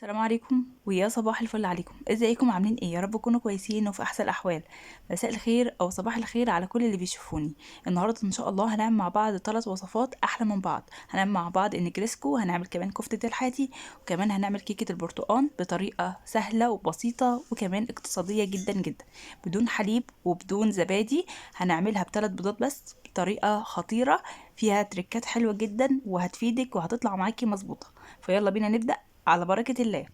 السلام عليكم ويا صباح الفل عليكم. ازيكم عاملين ايه؟ يا رب تكونوا كويسين وفي احسن الاحوال. مساء الخير او صباح الخير على كل اللي بيشوفوني. النهارده ان شاء الله هنعمل مع بعض 3 وصفات احلى من بعض. هنعمل مع بعض النجرسكو، هنعمل كمان كفتة الحاتي، وكمان هنعمل كيكة البرتقال بطريقة سهلة وبسيطة وكمان اقتصادية جدا جدا، بدون حليب وبدون زبادي. هنعملها ب3 بيضات بس، بطريقة خطيرة فيها تريكات حلوة جدا وهتفيدك وهتطلع معاكي مظبوطة. فيلا بينا نبدأ على بركة الله.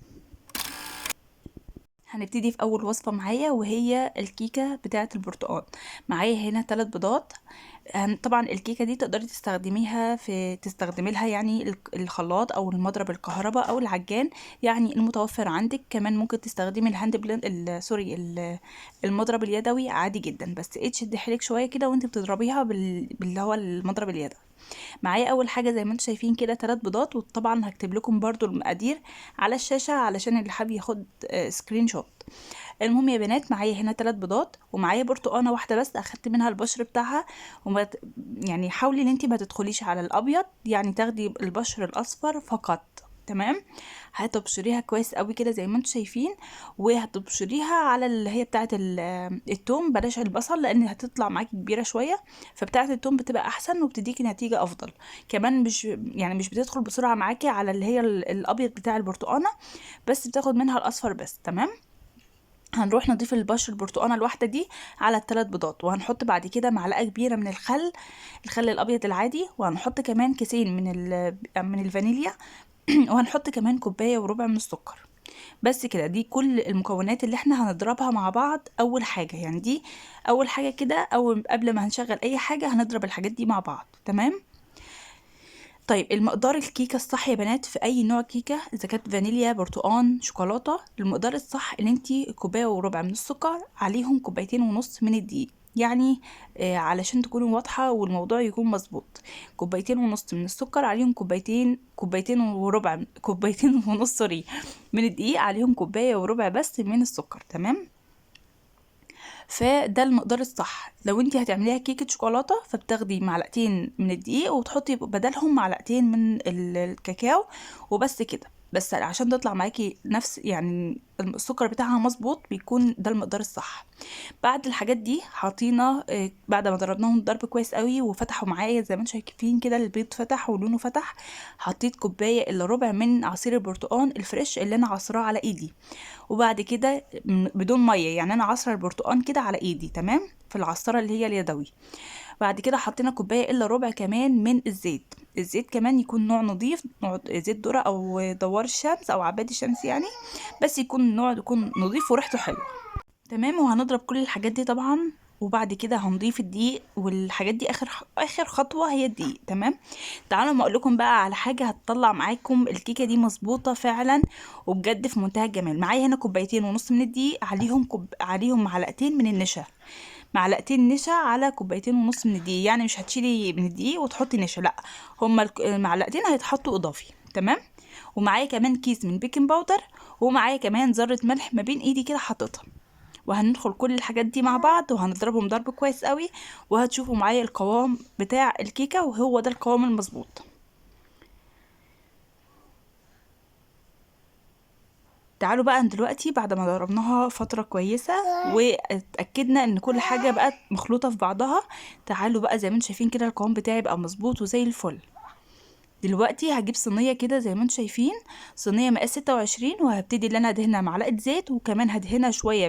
هنبتدي في أول وصفة معايا وهي الكيكة بتاعة البرتقال. معايا هنا 3 بيضات. طبعا الكيكة دي تقدري تستخدمي لها يعني الخلاط أو المضرب الكهرباء أو العجان، يعني المتوفر عندك. كمان ممكن تستخدمي ال hand blend، sorry، المضرب اليدوي عادي جدا، بس ايه تشدي حيلك شوية كده وانت بتضربيها باللي هو المضرب اليدوي. معايا اول حاجة زي ما انتم شايفين كده 3 بيضات، وطبعا هكتب لكم برضو المقادير على الشاشة علشان اللي حابب ياخد screenshot. المهم يا بنات، معايا هنا 3 بيضات ومعايا برتقانه واحدة بس اخدت منها البشر بتاعها، وما يعني حاولي ان انت ما تدخليش على الابيض، يعني تاخدي البشر الاصفر فقط. تمام. هتبشريها كويس قوي كده زي ما انتم شايفين، وهتبشريها على اللي هي بتاعه التوم، بلاش البصل لان هتطلع معاكي كبيرة شوية، فبتاعه التوم بتبقى احسن وبتديكي نتيجة افضل. كمان مش بتدخل بسرعة معاكي على اللي هي الابيض بتاع البرتقانه، بس بتاخد منها الاصفر بس. تمام. هنروح نضيف البشر البرتقانه الواحدة دي على ال3 بيضات، وهنحط بعد كده معلقه كبيرة من الخل الابيض العادي، وهنحط كمان كيسين من الفانيليا، وهنحط كمان كوباية وربع من السكر. بس كده، دي كل المكونات اللي احنا هنضربها مع بعض. اول حاجة يعني دي اول حاجة كده، او قبل ما هنشغل اي حاجة هنضرب الحاجات دي مع بعض. تمام. طيب المقدار الكيكه الصح يا بنات في اي نوع كيكة، اذا كانت فانيليا برتقان شوكولاتة، المقدار الصح ان انتي كوباية وربع من السكر عليهم كوبايتين ونص من الدقيق، علشان تكون واضحة والموضوع يكون مظبوط. كوبايتين ونص من السكر عليهم كوبايتين، كوبايتين وربع، كوبايتين ونص سوري من الدقيق عليهم كوباية وربع بس من السكر. تمام. فده المقدار الصح. لو انتي هتعمليها كيكة شوكولاتة فبتاخدي معلقتين من الدقيق وتحطي بدلهم معلقتين من الكاكاو وبس كده، بس عشان تطلع معاكي نفس السكر بتاعها مظبوط بيكون ده المقدار الصح. بعد الحاجات دي حاطينا، بعد ما ضربناهم ضرب كويس قوي وفتحوا معايا زي ما انتم شايفين كده، البيض فتح ولونه فتح، حطيت كوباية الا ربع من عصير البرتقال الفريش اللي انا عصراه على ايدي، وبعد كده بدون مية، يعني انا عصره البرتقال كده على ايدي. تمام، في العصاره اللي هي اليدوي. بعد كده حطينا كوباية الا ربع كمان من الزيت، الزيت كمان يكون نوع نظيف، نوع زيت ذره او دوار الشمس او عباد الشمس يعني، بس يكون نوع يكون نظيف وريحته حلوة. تمام. وهنضرب كل الحاجات دي طبعا، وبعد كده هنضيف الدقيق والحاجات دي. اخر خطوة هي الدقيق. تمام. تعالوا ما اقول لكم بقى على حاجة هتطلع معاكم الكيكه دي مظبوطة فعلا وبجد في منتهى الجمال. معايا هنا كوبايتين ونص من الدقيق عليهم معلقتين من النشا، معلقتين نشا على كوبايتين ونص من الدقيق، يعني مش هتشيلي من الدقيق وتحطي نشا، لا هما المعلقتين هيتحطوا اضافي. تمام. ومعايا كمان كيس من baking powder، ومعايا كمان ذره ملح ما بين ايدي كده حاططها. وهندخل كل الحاجات دي مع بعض وهنضربهم ضرب كويس قوي، وهتشوفوا معايا القوام بتاع الكيكه وهو ده القوام المظبوط. تعالوا بقى دلوقتي بعد ما ضربناها فترة كويسة واتأكدنا ان كل حاجة بقت مخلوطة في بعضها، تعالوا بقى زي ما انتم شايفين كده القوام بتاعي بقى مظبوط وزي الفل. دلوقتي هجيب صينية كده زي ما انتم شايفين، صينية مقاس 26، وهبتدي ان انا ادهنها معلقة زيت، وكمان هدهنها شوية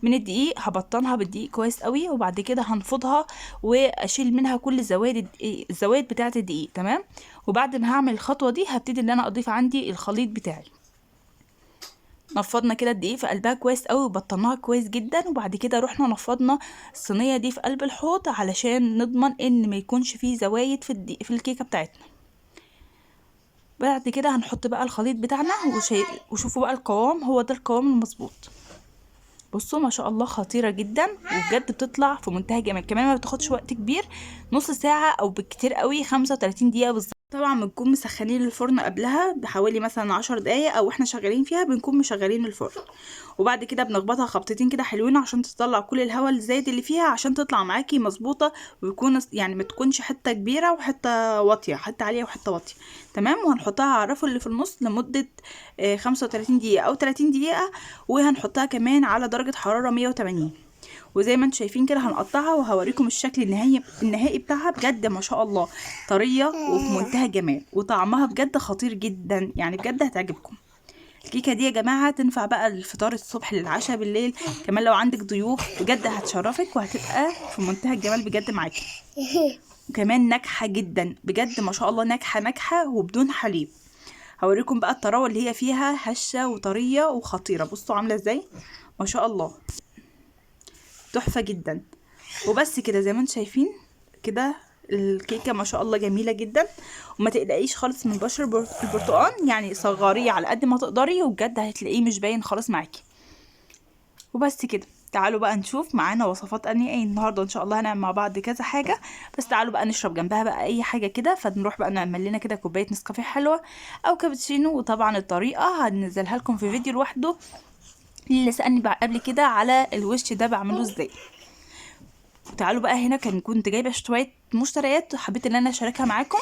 من الدقيق، هبطنها بالدقيق كويس قوي، وبعد كده هنفضها واشيل منها كل الزوايد بتاعة الدقيق. تمام. وبعد ما هعمل الخطوة دي هبتدي ان انا اضيف عندي الخليط بتاعي. نفضنا كده الدقيق في قلبها كويس قوي وبطناها كويس جدا، وبعد كده رحنا نفضنا الصينية دي في قلب الحوض علشان نضمن ان ما يكونش فيه زوايد في الدقيق في الكيكه بتاعتنا. بعد كده هنحط بقى الخليط بتاعنا وشوفوا بقى القوام، هو ده القوام المظبوط. بصوا ما شاء الله خطيرة جدا وبجد بتطلع في منتهى الجمال، كمان ما بتاخدش وقت كبير، نص ساعة او بالكتير قوي 35 دقيقة بالظبط. طبعا بنكون مسخنين الفرن قبلها بحوالي مثلا 10 دقايق، او احنا شغالين فيها بنكون مشغلين الفرن، وبعد كده بنخبطها خبطتين كده حلوين عشان تطلع كل الهواء الزايد اللي فيها، عشان تطلع معاكي مظبوطة، ويكون يعني ما تكونش حتة كبيرة وحتة واطية، حتة عالية وحتة واطية. تمام. وهنحطها على الرف اللي في النص لمدة 35 دقيقة او 30 دقيقة، وهنحطها كمان على درجه حرارة 180. وزي ما انتم شايفين كده هنقطعها وهوريكم الشكل النهائي بتاعها. بجد ما شاء الله طرية وفي منتهى الجمال، وطعمها بجد خطير جدا، يعني بجد هتعجبكم. الكيكه دي يا جماعة تنفع بقى للفطار الصبح، للعشاء بالليل، كمان لو عندك ضيوف بجد هتشرفك وهتبقى في منتهى الجمال بجد معاكي. وكمان ناجحة جدا بجد ما شاء الله، ناجحة ناجحة وبدون حليب. هوريكم بقى الطراوه اللي هي فيها، هشه وطريه وخطيرة. بصوا عامله ازاي ما شاء الله، تحفة جدا. وبس كده زي ما انتم شايفين كده الكيكه ما شاء الله جميلة جدا، وما تقلقيش خالص من بشر البرتقال، يعني صغريه على قد ما تقدري وبجد هتلاقيه مش باين خالص معاكي. وبس كده تعالوا بقى نشوف معانا وصفات اني ايه النهارده ان شاء الله. هنعمل مع بعض كذا حاجة، بس تعالوا بقى نشرب جنبها بقى اي حاجة كده. فنروح بقى نعمل لنا كده كوباية نسكافيه حلوة او كابتشينو، وطبعا الطريقة هنزلها لكم في فيديو لوحده اللي سالني قبل كده على الوش ده بعمله ازاي. تعالوا بقى هنا كنت جايبه شوية مشتريات، حبيت ان انا اشاركها معاكم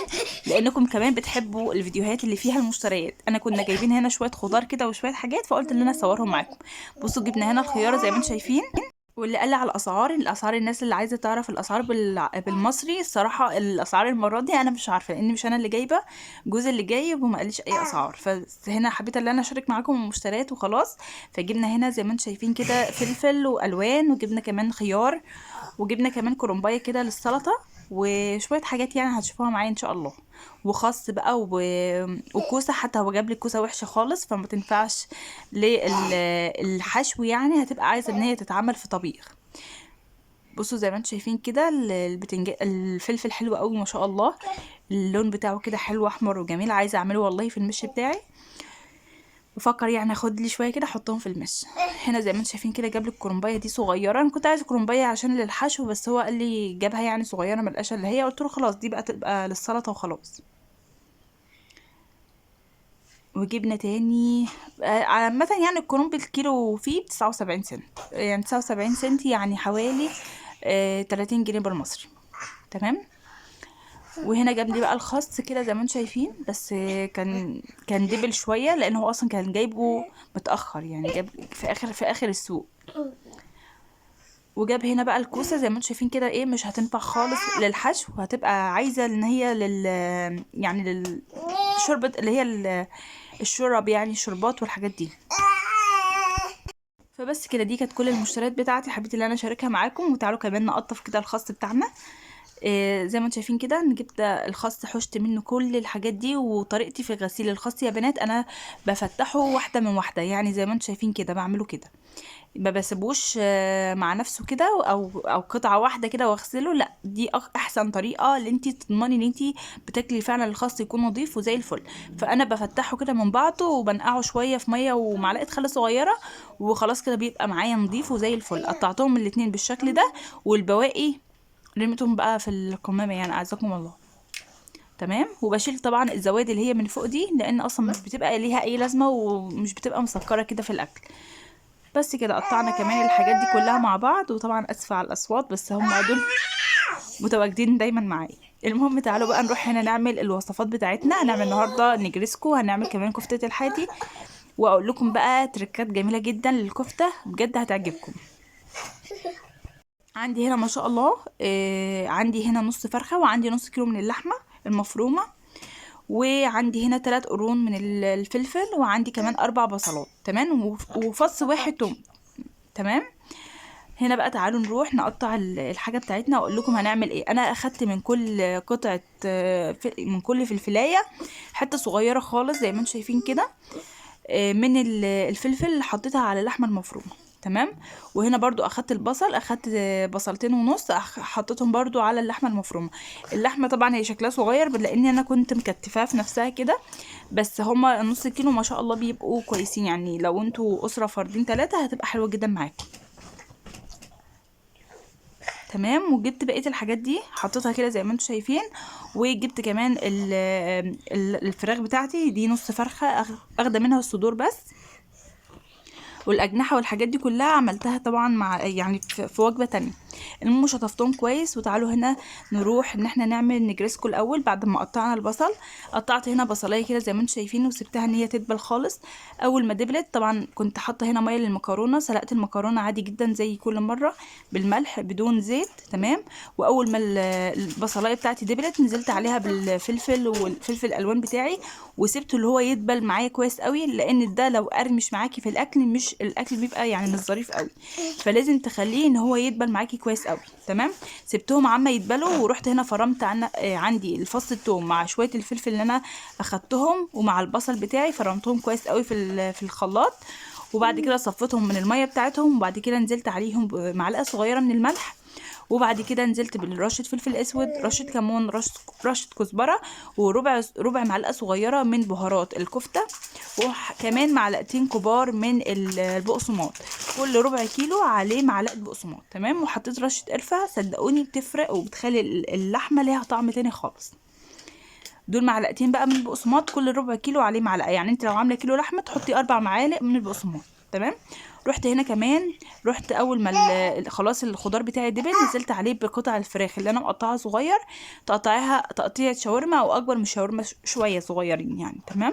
لانكم كمان بتحبوا الفيديوهات اللي فيها المشتريات. انا كنا جايبين هنا شوية خضار كده وشوية حاجات، فقلت ان انا اصورهم معاكم. بصوا جبنا هنا الخيار زي ما انتم شايفين، واللي قال على الاسعار، الناس اللي عايزه تعرف الاسعار بالمصري، الصراحة الاسعار المرة دي انا مش عارفه، لان مش انا اللي جايبه، جوزي اللي جايب وما قاليش اي اسعار. فهنا حبيت ان انا اشارك معاكم المشتريات وخلاص. فجبنا هنا زي ما انتم شايفين كده فلفل والوان، وجبنا كمان خيار، وجبنا كمان كرنبايه كده للسلطة، وشوية حاجات يعني هتشوفوها معايا ان شاء الله، وخس بقى وكوسه. حتى هو جاب لي كوسة وحشة خالص فما تنفعش للحشو، يعني هتبقى عايزه ان هي تتعمل في طبيخ. بصوا زي ما انتم شايفين كده الفلفل حلو قوي ما شاء الله، اللون بتاعه كده حلو احمر وجميل، عايزه اعمله والله في المش بتاعي، بفكر يعني اخد لي شوية كده احطهم في المش. هنا زي ما انتم شايفين كده جاب لي الكرنبايه دي صغيرة، انا كنت عايزه كرنبايه عشان للحشو، بس هو قال لي جابها يعني صغيرة ما لقاش اللي هي، قلت له خلاص دي بقى تبقى للسلطة وخلاص. وجبنا تاني عامة يعني الكرنب الكيلو فيه 79 سنت، يعني 79 سنت يعني حوالي 30 جنيه بالمصري. تمام. وهنا جاب لي بقى الخس كده زي ما انتم شايفين، بس كان دبل شوية لان هو اصلا كان جايبه متاخر، يعني جاب في اخر السوق. وجاب هنا بقى الكوسه زي ما انتم شايفين كده، ايه مش هتنفع خالص للحشو، وهتبقى عايزه ان هي يعني للشوربه اللي هي الشرب، يعني الشربات والحاجات دي. فبس كده دي كانت كل المشتريات بتاعتي، حبيت ان انا اشاركها معاكم. وتعالوا كمان نقطف كده الخس بتاعنا. زي ما انتم شايفين كده انا جبت الخس، حشت منه كل الحاجات دي. وطريقتي في غسيل الخس يا بنات انا بفتحه واحدة من واحدة، يعني زي ما انتم شايفين كده بعمله كده، ما بسيبوش مع نفسه كده او قطعه واحدة كده واغسله، لا دي احسن طريقه اللي انت تضمني ان انت بتاكلي فعلا الخس يكون نظيف وزي الفل. فانا بفتحه كده من بعضه وبنقعه شوية في مية ومعلقة خل صغيرة وخلاص كده بيبقى معايا نظيف وزي الفل. قطعتهم الاتنين بالشكل ده، والبواقي رميتهم بقى في القمامة يعني اعزكم الله. تمام. وبشيل طبعا الزواد اللي هي من فوق دي لان اصلا مش بتبقى ليها اي لازمه ومش بتبقى مسكره كده في الاكل. بس كده قطعنا كمان الحاجات دي كلها مع بعض. وطبعا اسفه على الاصوات بس هم دول متواجدين دايما معايا. المهم تعالوا بقى نروح هنا نعمل الوصفات بتاعتنا. هنعمل النهارده نجرسكو، هنعمل كمان كفته الحاتي، واقول لكم بقى تريكات جميلة جدا للكفته بجد هتعجبكم. عندي هنا ما شاء الله، عندي هنا نص فرخة، وعندي نص كيلو من اللحمة المفرومه، وعندي هنا 3 قرون من الفلفل، وعندي كمان 4 بصلات. تمام. وفص 1 توم. تمام. هنا بقى تعالوا نروح نقطع الحاجة بتاعتنا واقول لكم هنعمل ايه. انا اخدت من كل قطعه، من كل فلفلايه حتة صغيرة خالص زي ما انتم شايفين كده، من الفلفل اللي حطيتها على اللحمة المفرومه. تمام. وهنا برضو اخدت البصل، اخدت 2.5 بصل، حطيتهم برضو على اللحمة المفرومه. اللحمة طبعا هي شكلها صغير لان انا كنت مكتفاها في نفسها كده، بس هما النص كيلو ما شاء الله بيبقوا كويسين، يعني لو انتوا اسره فردين 3 هتبقى حلوة جدا معاكم. تمام. وجبت بقية الحاجات دي حطيتها كده زي ما انتم شايفين. وجبت كمان الفراخ بتاعتي دي، نص فرخة اخده منها الصدور بس، والاجنحه والحاجات دي كلها عملتها طبعا مع يعني في وجبة تانية. المهم شطفتهم كويس. وتعالوا هنا نروح ان احنا نعمل نجرسكو الاول. بعد ما قطعنا البصل، قطعت هنا بصلايه كده زي ما انتم شايفين، وسبتها ان هي تدبل خالص. اول ما دبلت طبعا كنت حاطه هنا مية للمكرونه، سلقت المكرونه عادي جدا زي كل مرة بالملح بدون زيت، تمام. واول ما البصلايه بتاعتي دبلت نزلت عليها بالفلفل والفلفل الالوان بتاعي، وسبته اللي هو يدبل معايا كويس قوي، لان ده لو قرمش معاكي في الاكل مش الاكل بيبقى يعني مش ظريف قوي، فلازم تخليه ان هو يدبل معاكي كويس قوي، تمام. سبتهم عما يدبلوا، ورحت هنا فرمت عندي الفص الثوم مع شوية الفلفل اللي انا اخدتهم ومع البصل بتاعي، فرمتهم كويس قوي في الخلاط. وبعد كده صفيتهم من المية بتاعتهم، وبعد كده نزلت عليهم بمعلقه صغيرة من الملح، وبعد كده نزلت بالرشه فلفل اسود، رشه كمون، رشه كزبره، وربع معلقه صغيرة من بهارات الكفتة، وكمان معلقتين كبار من البقسماط. كل ربع كيلو عليه معلقه بقسماط، تمام. وحطيت رشه قرفه، صدقوني بتفرق وبتخلي اللحمة ليها طعم تاني خالص. دول معلقتين بقى من البقسماط، كل ربع كيلو عليه معلقه، يعني انت لو عامله كيلو لحمه تحطي 4 معالق من البقسماط، تمام. رحت هنا كمان، رحت اول ما خلاص الخضار بتاعي دبل، نزلت عليه بقطع الفراخ اللي انا مقطعها صغير، تقطعيها تقطيعه شاورما او اكبر من شاورما شوية صغيرين يعني، تمام.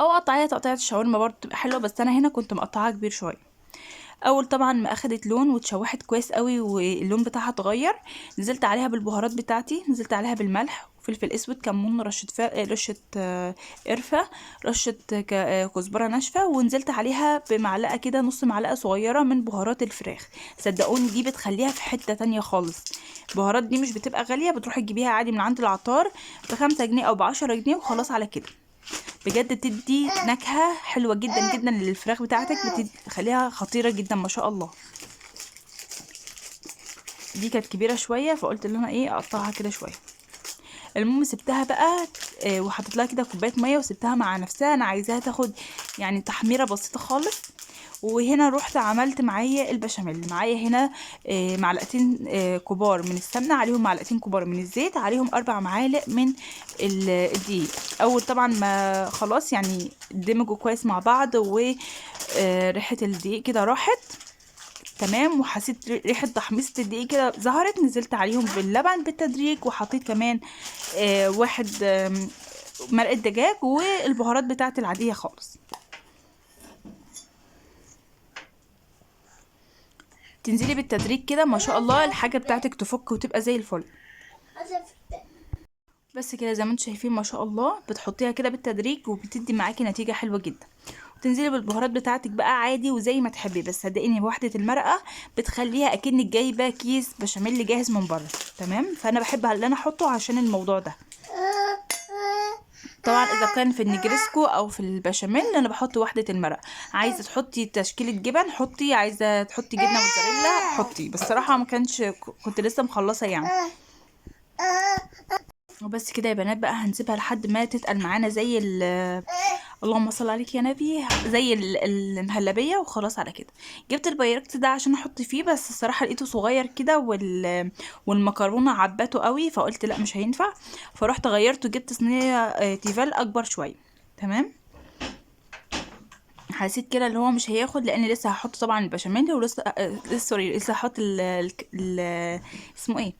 او قطعيها تقطيعه الشاورما برضو تبقى حلوة، بس انا هنا كنت مقطعاها كبير شوية. اول طبعا ما اخدت لون واتشوحت كويس قوي واللون بتاعها اتغير، نزلت عليها بالبهارات بتاعتي، نزلت عليها بالملح وفلفل اسود، كمون، رشه قرفه، رشه كزبره ناشفة، ونزلت عليها بمعلقه كده نص معلقه صغيرة من بهارات الفراخ. صدقوني دي بتخليها في حتة تانية خالص. البهارات دي مش بتبقى غالية، بتروحي تجيبيها عادي من عند العطار ب5 جنيه او ب10 جنيه وخلاص على كده. بجد بتدي نكهة حلوة جدا جدا للفراخ بتاعتك، بتخليها خطيرة جدا ما شاء الله. دي كانت كبيرة شوية فقلت ان انا اقطعها كده شوية. المهم سبتها بقى، وحطيت لها كده كوباية مية وسبتها مع نفسها، انا عايزاها تاخد يعني تحميرة بسيطة خالص. وهنا رحت عملت معايا البشاميل. معايا هنا معلقتين كبار من السمنة، عليهم معلقتين كبار من الزيت، عليهم 4 معالق من الدقيق. اول طبعا ما خلاص يعني دمجوا كويس مع بعض وريحه الدقيق كده راحت، تمام. وحسيت ريحه تحميصه الدقيق كده ظهرت، نزلت عليهم باللبن بالتدريج، وحطيت كمان واحد مرقه دجاج والبهارات بتاعت العادية خالص. تنزلي بالتدريج كده ما شاء الله الحاجة بتاعتك تفك وتبقى زي الفل. بس كده زي ما انتم شايفين ما شاء الله، بتحطيها كده بالتدريج وبتدي معاكي نتيجة حلوة جدا. وتنزلي بالبهارات بتاعتك بقى عادي وزي ما تحبي، بس صدقيني وحده المرقه بتخليها اكنك جايبه كيس بشاميل جاهز من بره، تمام. فانا بحب اللي انا احطه عشان الموضوع ده. طبعا اذا كان في النجرسكو او في البشاميل انا بحط وحده المرقه. عايزه تحطي تشكيله جبن حطي، عايزه تحطي جبنه موتزاريلا حطي، بس صراحة ما كانش، كنت لسه مخلصة يعني. وبس كده يا بنات بقى هنسيبها لحد ما تتقل معانا زي اللهم صل عليك يا نبي، زي المهلبيه، وخلاص على كده. جبت البايركس ده عشان احط فيه، بس الصراحة لقيته صغير كده والمكرونه عبته قوي، فقلت لا مش هينفع، فروحت غيرته جبت صينية تيفال اكبر شوية، تمام. حسيت كده اللي هو مش هياخد، لان لسه هحط طبعا البشاميل، ولسه، سوري، لسه هحط اسمه ايه،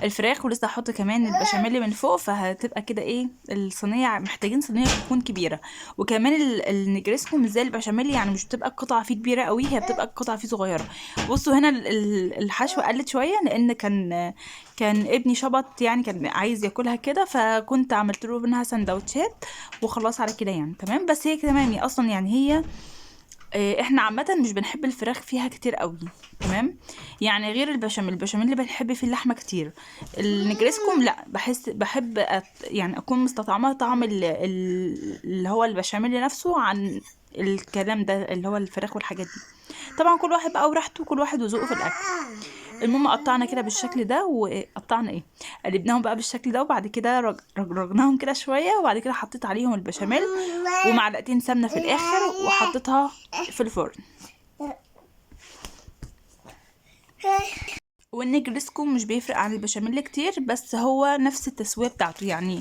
الفراخ، ولسه هحط كمان البشاميل من فوق، فهتبقى كده ايه الصينية، محتاجين صينية تكون كبيرة. وكمان النجرسكو مش زي البشاميل، يعني مش بتبقى القطعة فيه كبيرة قوي، هي بتبقى القطعة فيه صغيرة. بصوا هنا الحشو قلت شوية، لان كان ابني شبط يعني كان عايز ياكلها كده، فكنت عملت له منها سندوتشات وخلاص على كده يعني، تمام. بس هي تمام هي اصلا يعني هي، احنا عامة مش بنحب الفراخ فيها كتير قوي، تمام، يعني غير البشاميل، البشاميل اللي بنحب فيه اللحمة كتير. النجرسكو لا، بحب يعني اكون مستطعمه طعم اللي هو البشاميل نفسه عن الكلام ده اللي هو الفراخ والحاجات دي. طبعا كل واحد بقى وراحته، كل واحد وذوقه في الاكل. المهم قطعنا كده بالشكل ده، وقطعنا ايه، قلبناهم بقى بالشكل ده، وبعد كده رجرجناهم كده شوية، وبعد كده حطيت عليهم البشاميل ومعلقتين سمنه في الاخر، وحطيتها في الفرن. والنجرسكو مش بيفرق عن البشاميل كتير، بس هو نفس التسوية بتاعته، يعني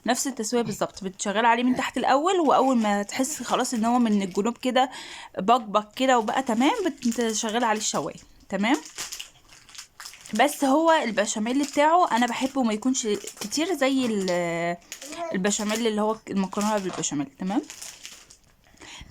نفس التسوية بالظبط. بتشغل عليه من تحت الاول، واول ما تحس خلاص ان هو من الجنوب كده بقبق كده وبقى تمام، بتشغل عليه الشوايه. تمام. بس هو البشاميل بتاعه انا بحبه ما يكونش كتير زي البشاميل اللي هو المكرونه بالبشاميل. تمام.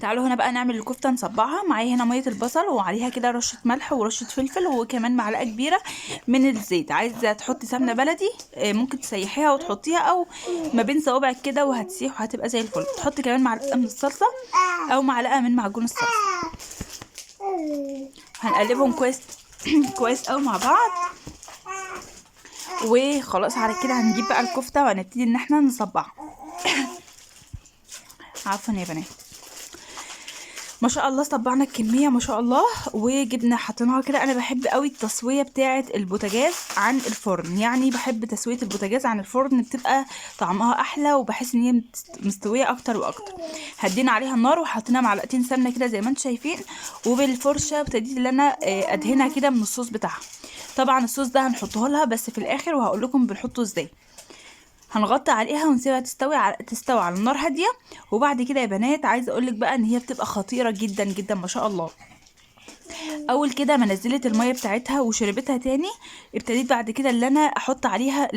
تعالوا هنا بقى نعمل الكفتة نصبعها. معايا هنا مية البصل وعليها كده رشه ملح ورشه فلفل وكمان معلقه كبيرة من الزيت. عايزه تحطي سمنه بلدي، ممكن تسيحيها وتحطيها، او ما بين صوابعك كده وهتسيح وهتبقى زي الفل. تحطي كمان معلقه من الصلصه او معلقه من معجون الصلصه. هنقلبهم كويس كويس قوي مع بعض. وخلاص على كده هنجيب بقى الكفتة وهنبتدي ان احنا نصبعها. عفوا يا بنات، ما شاء الله صبعنا الكمية ما شاء الله، وجبنا حطيناها كده. انا بحب قوي التسوية بتاعه البوتاجاز عن الفرن، يعني بحب تسويه البوتاجاز عن الفرن، بتبقى طعمها احلى وبحس ان هي مستوية اكتر واكتر. هدينا عليها النار وحطينا معلقتين سمنه كده زي ما انتم شايفين، وبالفرشه ابتديت ان انا ادهنها كده من الصوص بتاعها. طبعا الصوص ده هنحطه لها بس في الاخر، وهقول لكم بنحطه ازاي. هنغطي عليها ونسيبها تستوي على النار هادية. وبعد كده يا بنات عايزه اقولك بقى ان هي بتبقى خطيرة جدا جدا ما شاء الله. اول كده ما نزلت المية بتاعتها وشربتها تاني، ابتديت بعد كده اللي انا احط عليها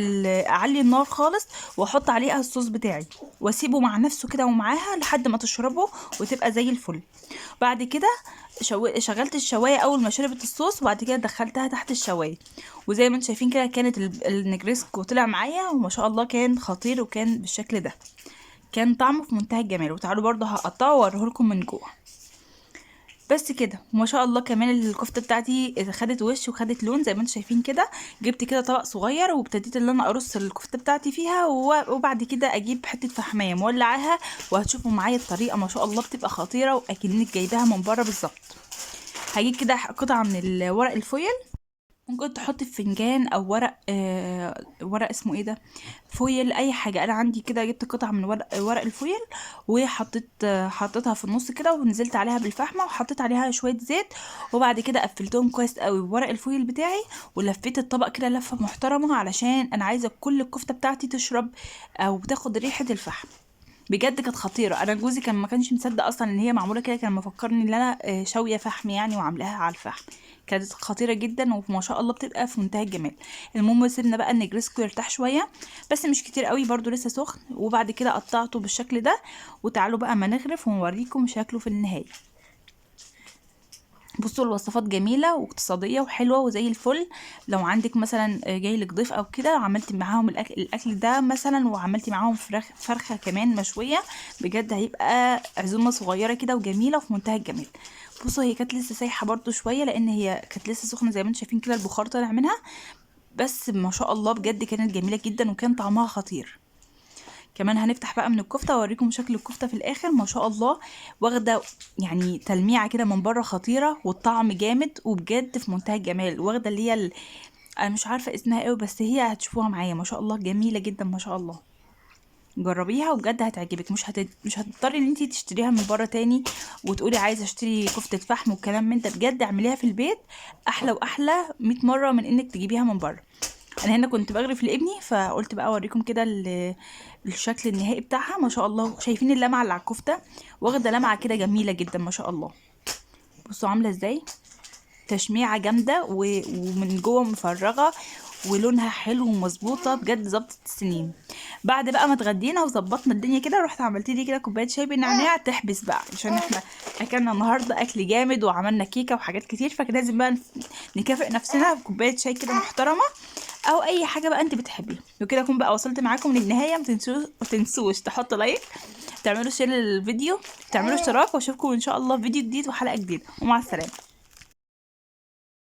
اعلي النار خالص واحط عليها الصوص بتاعي واسيبه مع نفسه كده ومعاها لحد ما تشربه وتبقى زي الفل. بعد كده شغلت الشوايه اول ما شربت الصوص، وبعد كده دخلتها تحت الشوايه، وزي ما انتم شايفين كده كانت النجريسكو طلع معايا وما شاء الله كان خطير، وكان بالشكل ده كان طعمه في منتهى الجمال. وتعالوا برضه هقطعه واوريه لكم من جوه. بس كده وما شاء الله كمان الكفتة بتاعتي خدت وش وخدت لون زي ما انتم شايفين كده. جبت كده طبق صغير وابتديت ان انا ارص الكفتة بتاعتي فيها، وبعد كده اجيب حتة فحميه مولعاها، وهتشوفوا معايا الطريقة ما شاء الله بتبقى خطيرة واكنك جايباها من بره بالظبط. هجيب كده قطعه من الورق الفويل، ممكن تحطي في فنجان او ورق، ورق اسمه ايه ده، foil، اي حاجة. انا عندي كده جبت قطعه من ورق ال foil وحطيت حطيتها في النص كده، ونزلت عليها بالفحمه وحطيت عليها شوية زيت، وبعد كده قفلتهم كويس قوي بورق ال foil بتاعي، ولفيت الطبق كده لفه محترمه علشان انا عايزه كل الكفتة بتاعتي تشرب او تاخد ريحه الفحم. بجد كانت خطيرة. انا جوزي كان ما كانش مصدق اصلا ان هي معمولة كده، كان مفكرني ان انا شاويه فحم يعني وعاملاها على الفحم. كانت خطيرة جدا وما شاء الله بتبقى في منتهى الجمال. المهم سيبنا بقى النجرسكو يرتاح شوية، بس مش كتير قوي برده لسه سخن، وبعد كده قطعته بالشكل ده. وتعالوا بقى ما نغرف ونوريكم شكله في النهاية. بصوا الوصفات جميلة واقتصادية وحلوه وزي الفل. لو عندك مثلا جاي لك ضيف او كده، عملتي معاهم الاكل ده مثلا، وعملتي معاهم فرخة كمان مشوية، بجد هيبقى عزومة صغيرة كده وجميلة وفي منتهى الجمال. بصوا هي كانت لسه سايحه برضو شوية لان هي كانت لسه سخنة زي ما انتم شايفين كده، البخار طالع منها، بس ما شاء الله بجد كانت جميلة جدا وكان طعمها خطير. كمان هنفتح بقى من الكفتة واوريكم شكل الكفتة في الاخر. ما شاء الله واخده يعني تلميعه كده من بره خطيرة، والطعم جامد وبجد في منتهى الجمال. واخده اللي هي انا مش عارفه اسمها ايه، بس هي هتشوفوها معايا ما شاء الله جميلة جدا ما شاء الله. جربيها وبجد هتعجبك، مش هتضطري ان انتي تشتريها من بره تاني وتقولي عايزه اشتري كفته فحم والكلام من ده. بجد اعمليها في البيت احلى واحلى 100 مرة من انك تجيبيها من بره. انا هنا كنت بغرف لابني، فقلت بقى اوريكم كده الشكل النهائي بتاعها. ما شاء الله شايفين اللمعة اللي على الكفتة، واخده لمعة كده جميلة جدا ما شاء الله. بصوا عامله ازاي، تشميعه جامدة ومن جوه مفرغة ولونها حلو ومظبوطه بجد، ظبطت السنين. بعد بقى ما اتغدينا وظبطنا الدنيا كده، رحت عملت لي كده كوباية شاي بالنعناع تحبس بقى، عشان احنا اكلنا النهارده اكل جامد وعملنا كيكة وحاجات كتير، فكان لازم بقى نكافئ نفسنا بكوبايه شاي كده محترمه او اي حاجة بقى انت بتحبيها. وكده اكون بقى وصلت معاكم للنهاية. ما تنسوش تحطوا like، تعملوا share للفيديو، تعملوا اشتراك، واشوفكم ان شاء الله في فيديو جديد وحلقه جديدة، ومع السلامة.